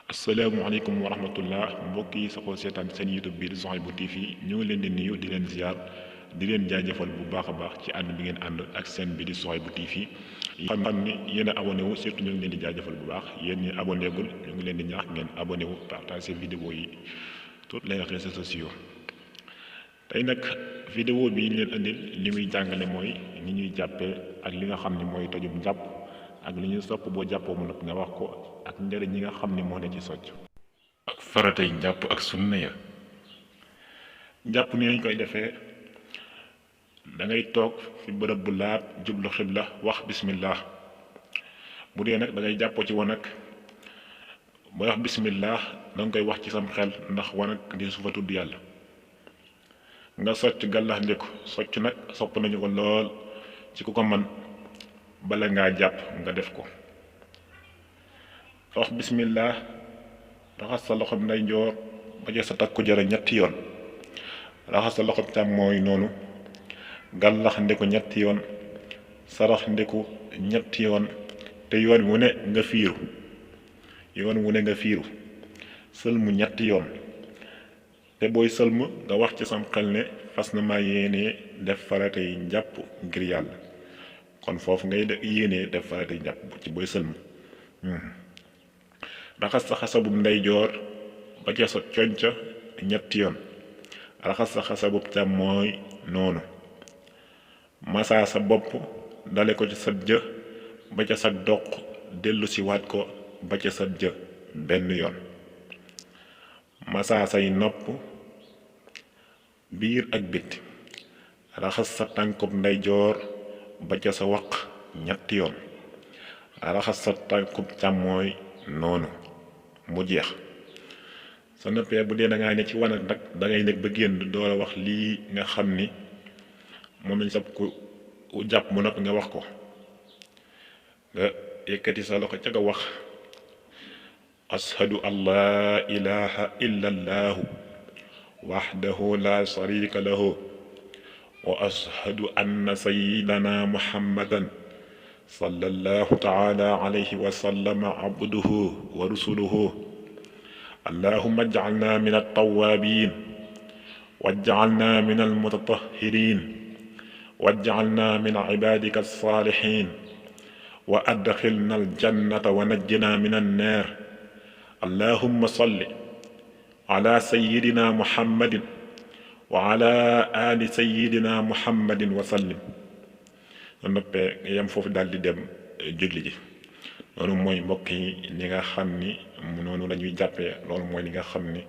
asalaamaaleykum wa rahmatullah mbokk yi saxoo seetaan seen YouTube bi di Souhaïbou TV ñu ngi leen di nuyu di leen ziar di leen jaajëfal bu baax a baax ci ànd bi ngeen ànd ak seen bi di Souhaïbou TV xam ni yéen a abonné wu surtout ñu ngi leen di jaajëfal bu baax yéen ñi abonné gul ñu ngi leen di ñaax ngeen abonné wu partager vidéo yi toutes les réseaux sociaux. tey nag vidéo bi ñu leen indil li muy jàngale mooy ni ñuy jàppee ak li nga xam ni mooy tojum jàpp ak li ñuy sopp boo jàppoo mu nag nga wax ko ak njëriñ yi nga xam ni moo ne ci socc ak faratay njàpp ak sunna ya. njàpp ni lañ koy defee da ngay toog fi bërëb bu laab jublu xibla wax bismillah. bu dee nag da ngay jàppoo ci wanag booy wax bismillah da nga koy wax ci sam xel ndax wanag di su fa tudd yàlla. nga socc gàllax ndiku socc nag sopp nañu ko lool ci ku ko man bala ngaa jàpp nga def ko. wax bismillah raxas sa loxob ndeyjoor ba ca sa takku jara ñetti yoon raxas sa loxob càmmooñ noonu gàllax ndiku ñetti yoon sarax ndiku ñetti yoon te yoon wu ne nga fiiru sëlmu ñetti yoon te booy sëlmu nga wax ci sam xel ne fas na ma yéenee def faratay njàpp ngir yàlla kon foofu ngay yéenee def faratay njàpp ci booy sëlmu. raxas sa xasabub ndeyjoor ba ca sa conca ñetti yoon raxas sa xasabub càmmooy noonu masaa sa bopp dale ko ci sa jë ba ca sa doq dellu si waat ko ba ca sa jë benn yoon masaa say nopp biir ak bitti raxas sa tànkub ndeyjoor ba ca sa waq ñetti yoon raxas sa tànkub càmmooy noonu mu jeex. sa noppee bu dee da ngaa ne ci wanag nag da ngay nekk ba génn door a wax lii nga xam ni moom lañ sab ku jàpp mu noppi nga wax ko nga yëkkati sa loxo ca nga wax ashadu an laa ilaha illa allahu waxdahu la sharika lahu wa ashadu anna sayyidana muhammadan sallallahu taala alayhi wa sallam abduhu wa rusuluhu allahumma ij'alna min at-tawwabin waj'alna min al-mutatahhirin waj'alna min ibadika as-salihin wa adkhilna al-jannata wa najjina min an-nar allahumma salli ala sayyidina muhammadin wa ala ali sayyidina muhammadin wa sallim. noppee nga yem foofu daal di dem julli ji. loolu mooy mbokk yi li nga xam ni noonu la ñuy jàppee loolu mooy li nga xam ni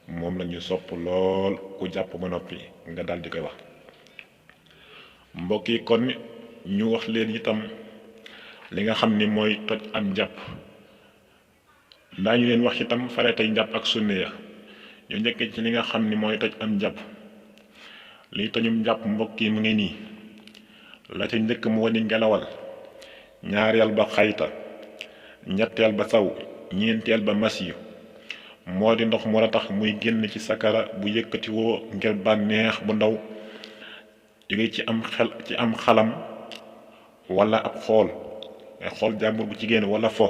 moom la ñu sopp lool ku jàpp ba noppi nga daal di koy wax. mbokk yi kon ñu wax leen itam li nga xam ni mooy toj am jàpp daañu leen wax itam faratay njàpp ak sunna ya. ñu njëkk ci li nga xam ni mooy toj am jàpp liy tojum njàpp mbokk yi mu ngi nii. la ca njëkk moo di ngelawal ñaareel ba xayta ñetteel ba saw ñeenteel ba masiyu moo di ndox mu ratax muy génn ci sakara bu yëkkati woo ngir bànneex bu ndaw jóge ci am xalam wala ab xool ngay xool jàmbur bu jigéen wala fo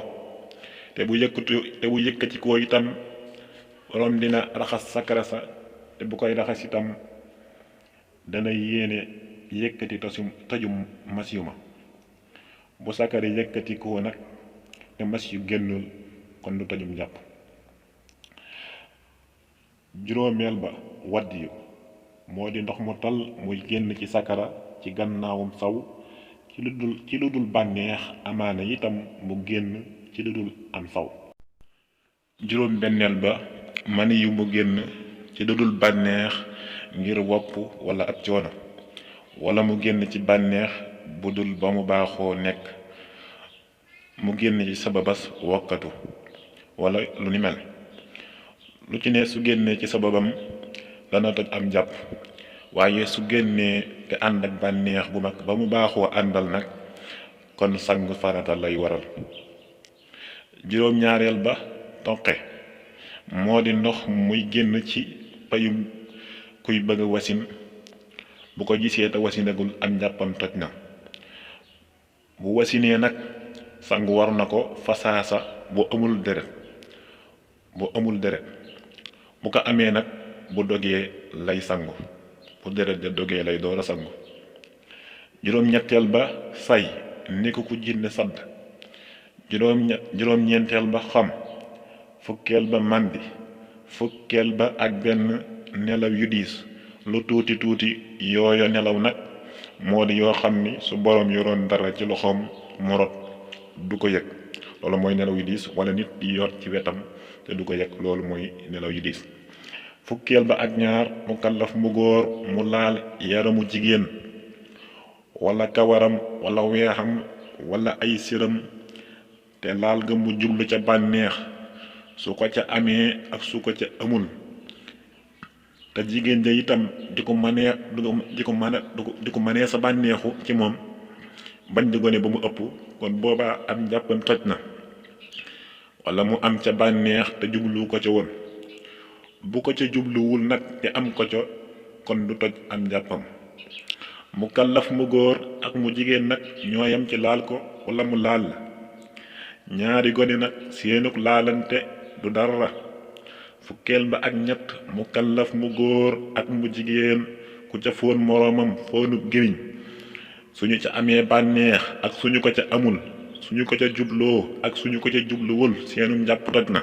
te bu yëkkati koo itam borom dina raxas sakara sa te bu koy raxas itam dana yéene yëkkati tojum masiyu ma bu sakari yëkkati ko nag te masiyu génnul kon du tojum jàpp. juróomeel ba waddiyu moo di ndox mu tal muy génn ci sakara ci gannaawum saw ci lu dul bànneex amaana itam mu génn ci lu dul am saw. juróom benneel ba maniyu mu génn ci lu dul bànneex ngir wopp wala ab coono wala mu génn ci bànneex bu dul ba mu baaxoo nekk mu génn ci sababas wokkatu wala lu ni mel lu ci ne su génnee ci sababam dana toj am jàpp waaye su génnee te ànd ak bànneex bu mag ba mu baaxoo àndal nag kon sangu farata lay waral. juróom-ñaareel ba toqe moo di ndox muy génn ci payum kuy bëgg wasin bu ko gisee te wasinagul am njàppam toj na. bu wasinee nag sangu war na ko fasaasa bu amul deret bu amul deret bu ko amee nag bu dogee lay sangu bu deret ja dogee lay door a sangu. juróom-ñetteel ba say ni ko ku jinne sadd. juróom-ñeenteel ba xam. fukkeel ba màndi. fukkeel ba ak benn nelaw yu diis lu tuuti tuuti yooya nelaw nag moo di yoo xam ni su boroom yoroon dara ci loxoom mu rot du ko yëg loolu mooy nelaw yu diis, wala nit di yor ci wetam te du ko yëg loolu mooy nelaw yu diis. fukkeel ba ak ñaar mukallaf mu góor mu laal yaramu jigéen wala kawaram wala weexam wala ay siram te laal ga mu jublu ca bànneex su ko ca amee ak su ko ca amul te jigéen ja itam di ko mënee sa bànneexu ci moom bañ di gone ba mu ëpp kon boobaa am njàppam toj na. wala mu am ca bànneex te jublu ko ca woon bu ko ca jubluwul nag te am ko ca kon du toj am njàppam. mu kallaf mu góor ak mu jigéen nag ñooyam ci laal ko wala mu laal la ñaari gone nag seenuk laalante du dara. fukkeel ba ak ñett mu kallaf mu góor ak mu jigéen ku ca fóon moroomam fóonu gémmiñ suñu ca amee bànneex ak suñu ko ca amul suñu ko ca jubloo ak suñu ko ca jubluwul seenu njàpp toj na.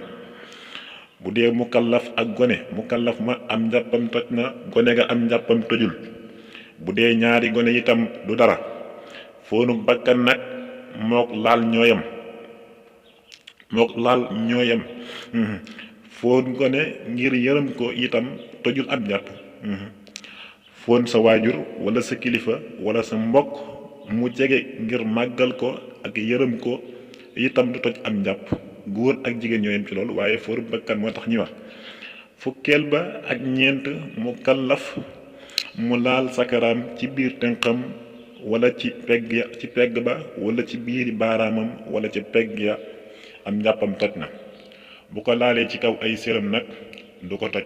bu dee mu kallaf ak gone mu kallaf ma am njàppam toj na, gone ga am njàppam tojul. bu dee ñaari gone itam du dara. fóonu bakkan nag mook laal ñooyam fóon gone ngir yërëm ko itam tojul ab njàpp. fóon sa waajur wala sa kilifa wala sa mbokk mu jege ngir màggal ko ak yërëm ko itam du toj am njàpp. góor ak jigéen ñooyam ci loolu, waaye fóonu bakkan moo tax ñuy wax. fukkeel ba ak ñeent mu kallaf mu laal sakaraam ci biir tënkam wala ci pegg ba wala ci biiri baaraamam wala ci pegg ya am njàppam toj na. bu ko laalee ci kaw ay séram nag du ko toj.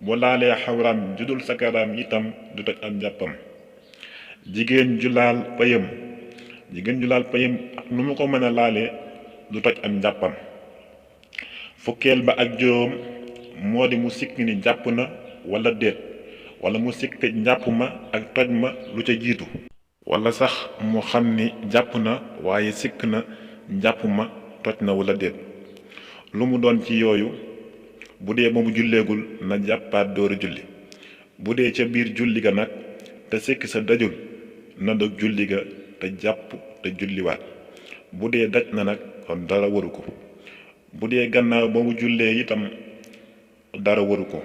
bu laalee xawraam judul sakaraam itam du toj am njàppam. jigéen ju laal payam ak nu mu ko mën a laalee du toj am njàppam. fukkeel ba ak juróom moo di mu sikk ni jàpp na wala déet, wala mu sikk njàpp ma ak toj ma lu ca jiitu, wala sax mu xam ni jàpp na waaye sikk na njàpp ma toj na wala déet. lu mu doon ci yooyu bu dee ba mu julleegul na jàppaat dooru julli. bu dee ca biir julli ga nag te sikk sa dajul na dog julli ga te jàpp te julliwaat. bu dee daj na nag kon dara waru ko. bu dee gannaaw ba mu jullee itam dara waru ko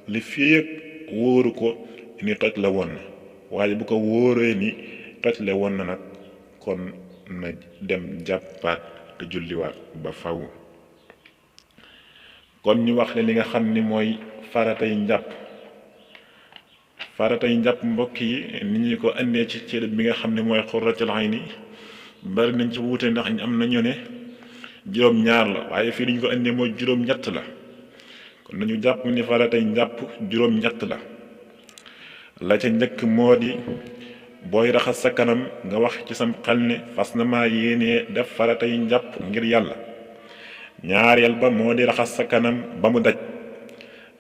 li féeg wóoru ko ni toj la woon na, waaye bu ko wóoree ni toj la woon na nag kon na dem jàppaat te julliwaat ba faw. kon ñu wax ne li nga xam ni mooy faratay njàpp. faratay njàpp mbokk yi ni ñu ko andee ci cër bi nga xam ne mooy xurratul ayni bari nañ ci wuute, ndax am nañu ne juróom-ñaar la, waaye fii li ñu ko andee mooy juróom-ñett la. kon nañu jàpp ni faratay njàpp juróom-ñett la. la ca njëkk moo di booy raxas sa kanam nga wax ci sam xel ne fas na maa yéenee def faratay njàpp ngir yàlla. ñaareel ba moo di raxas sa kanam ba mu daj.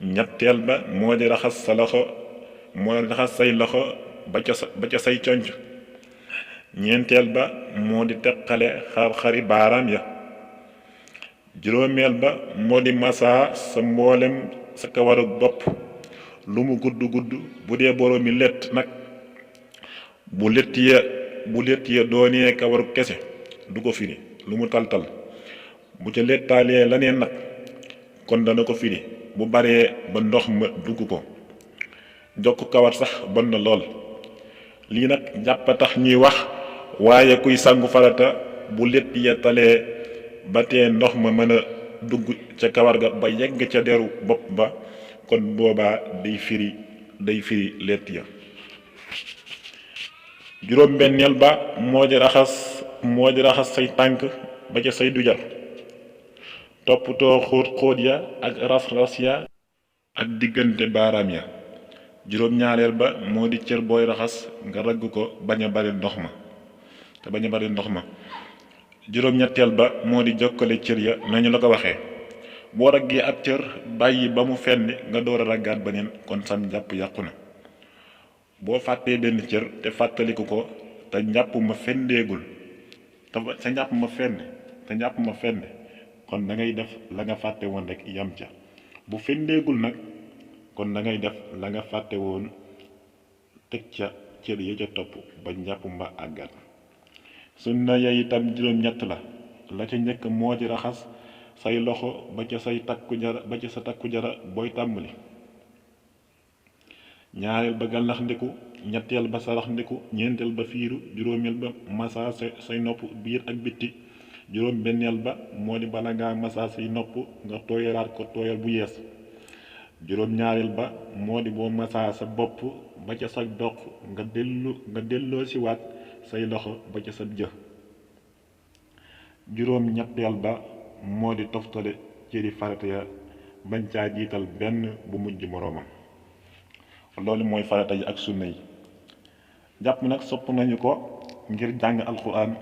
ñetteel ba moo di raxas say loxo ba ca say conc. ñeenteel ba moo di teqale xar-xari baaraam ya. juróomeel ba moo di masaa sa mboolem sa kawaru bopp lu mu gudd gudd, bu dee boroomi lett nag bu lett ya doonee kawaru kese du ko firi lu mu taltal. bu ca lettaalee laneen nag kon dana ko firi bu baree ba ndox ma dugg ko. jokk kawar sax bon na lool. lii nag jàpp tax ñuy wax, waaye kuy sangu farata bu lett ya talee ba tee ndox ma mën a dugg ca kawar ga ba yegg ca deru bopp ba kon boobaa day firi lett ya. juróom-benneel ba moo di raxas say tànk ba ca say dujar, toppatoo xóot ya ak ras-ras ya ak diggante baaraam ya. juróom-ñaareel ba moo di cër booy raxas nga ragg ko bañ a bari ndox ma. juróom-ñetteel ba moo di jokkale cër ya nañu la ko waxee, boo raggee ab cër bàyyi ba mu fenn nga door a raggaat beneen kon sam njàpp yàqu na boo fàttee benn cër te fàttaliku ko te njàpp ma fendeegul te sa njàpp ma fenn kon da ngay def la nga fàtte woon rek yam ca bu fendeegul nag kon da ngay def la nga fàtte woon teg ca cër ya ca topp ba njàpp ma àggat sunna ya itam juróom-ñett la ca njëkk moo di raxas say loxo ba ca sa takku jara booy tàmbali ñaareel ba gàllax ndiku ñetteel ba sarax ndiku ñeenteel ba fiiru juróomeel ba massa say nopp biir ak bitti juróom benneel ba moo di bala ngaa massa say nopp nga tooyalaat ko tooyal bu yees juróom ñaareel ba moo di boo massa sa bopp ba ca sa doq nga delloo si waat say loxo ba ca sa jë juróom ñetteel ba moo di toftale cëri farata ya bañ caa jiital benn bu mujj moroomam loolu mooy farata yi ak sunna yi jàpp nag sopp nañu ko ngir jàng alxuraan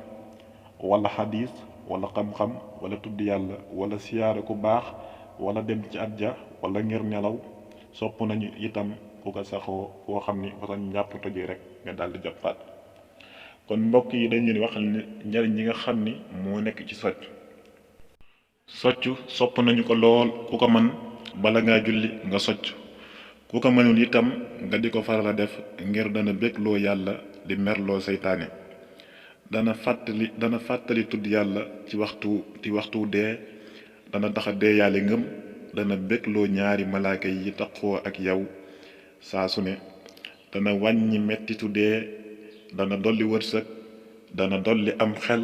wala xadiis wala xam-xam wala tudd yàlla wala siyaare ku baax wala dem ci ajja wala ngir nelaw sopp nañu itam ku ko saxoo koo xam ni façon njàpp tojee rek nga daldi jàppaat kon mbokk yi dañ leen waxal ne njariñ yi nga xam ni moo nekk ci soccu sopp nañu ko lool ku ko man bala ngaa julli nga socc ku ko mënul itam nga di ko faral a def ngir dana bégloo yàlla di merloo seytaane dana fàttali tudd yàlla ci waxtu dee dana taxa dee yàlla ngëm dana bégloo ñaari malaaka yi taqoo ak yow saa su ne dana wàññi mettitu dee dana dolli wërsëg dana dolli am xel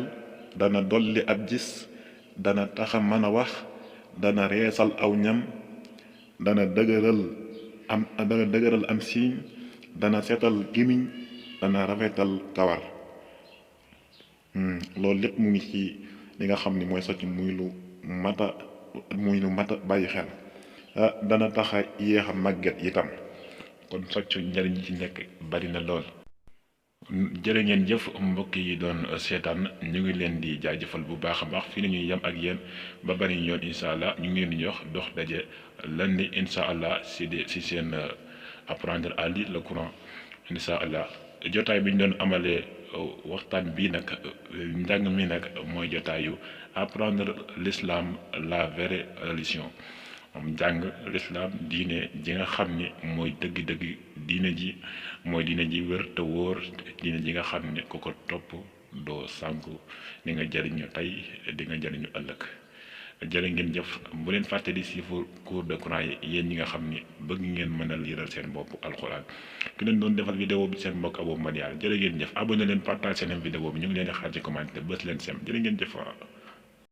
dana dolli ab gis dana taxa mën a wax dana reesal aw ñam dana dëgëral am siiñ dana seetal gémmiñ dana rafetal kawar loolu lépp mu ngi ci li nga xam ni mooy socc muy lu mata bàyyi xel dana taxa yéex a màgget itam kon socc njariñ yi ci nekk bari na lool. jërë ngeen jëf mbokk yi doon seetaan ñu ngi leen di jaajëfal bu baax a baax fii la ñuy yem ak yéen ba bari yoon incha allah ñu ngi leen di jox dox daje lundi incha allah si seen apprendre à lire le Coran incha allah jotaay bi ñu doon amalee waxtaan bii nag njàng mi nag mooy jotaayu apprendre l'islam la vraie religion jàng l'islam diine ji nga xam ni mooy dëgg-dëgg diine ji mooy diine ji wér te wóor diine ji nga xam ne ku ko topp doo sànku di nga jëriñu tey di nga jëriñu ëllëg jërë ngeen jëf bu leen fàtte di suivre cours de Coran yi yéen ñi nga xam ni bëgg ngeen mën a liiral seen bopp alxuraan ki leen doon defal vidéo bi seen mbokk Abou Madiane jërë ngeen jëf abonné leen partage seen vidéo bi ñu ngi leen di xaar ci commentaire bës leen sem jërë ngeen jëf